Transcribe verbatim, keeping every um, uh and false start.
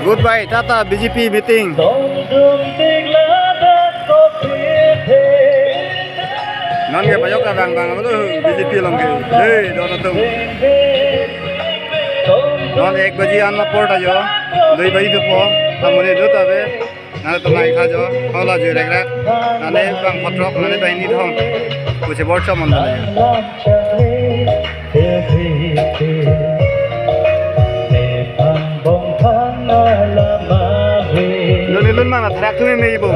Goodbye, tata, B J P meeting. Non ke pajok abang bang lo B J P along ke. Hei, don atum. Non ek baji an apor ta jo. Dui baji thupo. Amonit do ta ave. Nangtum nangkha jo. Hola jo rek rek. Nane bang photrok, nane bang ni thom. Kuche bor chom on. Lun lun mang na thrak thumi me ibu.